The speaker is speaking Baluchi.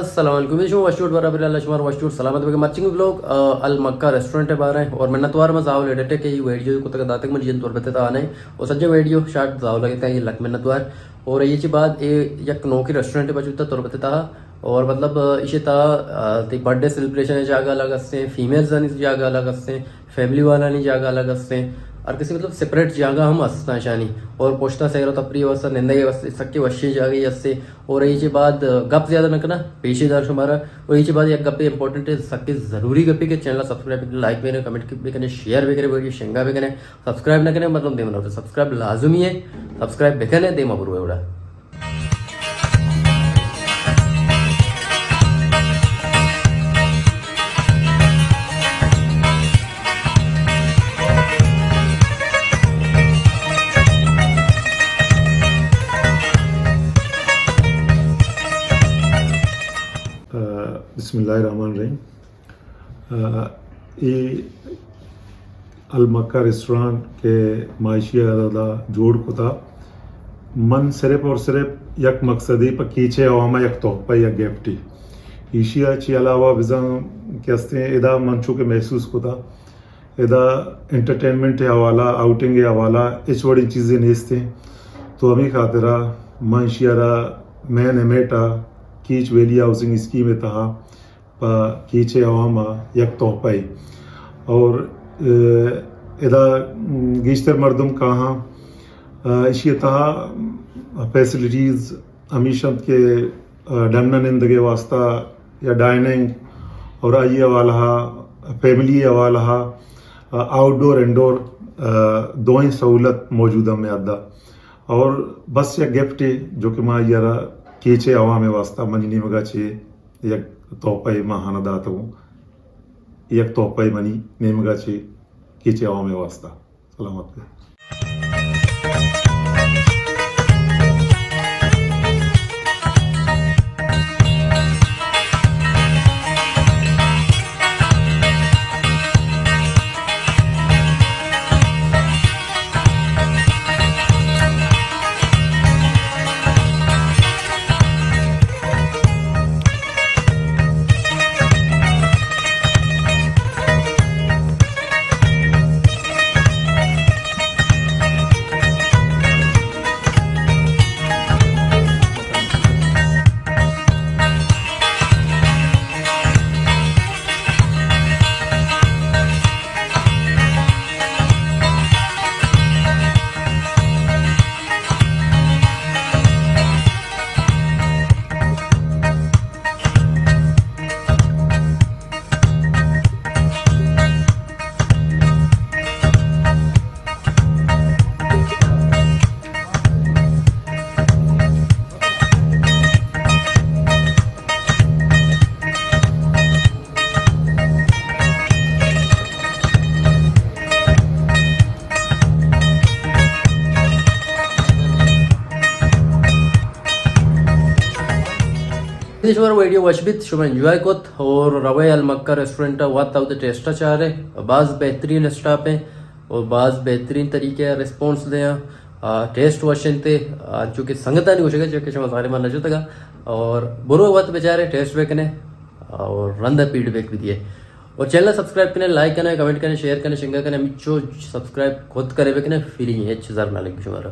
السلام علیکم، شما وشوٹ برابر اللہ شمار وشوٹ سلامت بگے۔ مرچنگ ولاگ، آ، المکہ ریسٹورنٹ ءِ بارے اور منتوار ما زاول ایڈیٹ ءَ کہ اے ویڈیو کتا کہ داتگ من جن تربت ءِ تہا نہ، اور سجے ویڈیو شارٹ زاول لگتا ہے، لک منتوار۔ اور اے چی بعد اے یک نوکیں ریسٹورنٹ ءَ بچوتا تربت ءِ تہا، اور مطلب، آ، ایشی تہا، آ، تی برتھ ڈے سیلیبریشن ءِ جاگہ الگ ہستیں، فیمیلز آنی جاگہ الگ ہستیں، فیملی والانی جاگہ الگ ہستیں، ہر کسی مطلب سپریٹ جاگہ ہم ہستاں اشانی، اور پشتا سیر و تفریح واسطہ، نندگ واسطہ سکے وشیں جاگہ ہی ہستیں۔ اور اے چی بعد گپ زیادہ نہ کنا، پیشی دار شمارا۔ اور اے چی بعد یک گپے امپورٹنٹ ہے، سکے ضروری گپے کہ چینل سبسکرائب بکنے، لائک بکنے، کمنٹ بکنے، شیئر بکنے، ویڈیو شنگا بکنے، سبسکرائب نہ کنے مطلب دیما نہ، سبسکرائب لازمی ہے، سبسکرائب بکنے دیما برو ہے وڑا۔ بسم اللہ الرحمن الرحیم۔ آ، اے المکہ ریسٹورانٹ کہ ما ایشی ءَ ادا جوڑ کتا، من صرف اور صرف یک مقصدے، پہ کیچ ءِ عوام ءَ یک تحفہ، یک گفٹے۔ ایشی ءَ چی علاوہ بزاں کہ ہستیں ادا من چو کہ محسوس کتا، ادا انٹرٹینمنٹ ءِ حوالہ، آؤٹنگ ءِ حوالہ ہچ وڑیں چیزے نیستیں۔ تو ہمے خاطرا من ایشی ءَ را مین ایمیٹ ءَ کیچ ویلی ہاؤسنگ اسکیم ءِ تہا پہ کیچ ءِ عوام ءَ یک تحفہ ئے۔ اور، اے، ادا گیشتر مردم کاہاں، اے، ایشی ءِ تہا فیسلٹیز ہمیش انت کہ، اے، ڈن ءَ نندگ ءِ واسطہ یا ڈائننگ اور آئی حوالہ، فیملی حوالہ، اے، آؤٹ ڈور، انڈور، اے، دوئیں سہولت موجود ہیں میادا۔ اور بس یک گفٹ ہے جو کہ ما آئی ءَ را کیچ ءِ عوام ءِ واسطہ منی نیمگا چے یک تحفہ ماہانہ داتگوں، یک تحفہ منی نیمگا چے کیچ ءِ عوام ءِ واسطہ۔ سلامت بے۔ شمارا ویڈیو وش بیت، شما انجوائے کت اور روئے المکہ ریسٹورنٹ ءَ وت، اودا ٹیسٹ ءَ چارے، باز بہترین اسٹاف ہیں اور باز بہترین طریقے ءَ ریسپانس دیاں۔ آ، ٹیسٹ وش انت، آ، چونکہ سنگتانی گوشگا، چونکہ شما ظالمان نہ جتگا۔ اور برو وت بچارے، ٹیسٹ بکنے اور رند فیڈ بیک بھی دیے۔ اور چینل سبسکرائب کنے، لائک کنے، کمنٹ کنے، شیئر کنے، شنگا کنے، ہمچو سبسکرائب خود کنے بکنے، فری ہیں، ہچ زر نہ لگی شمارا۔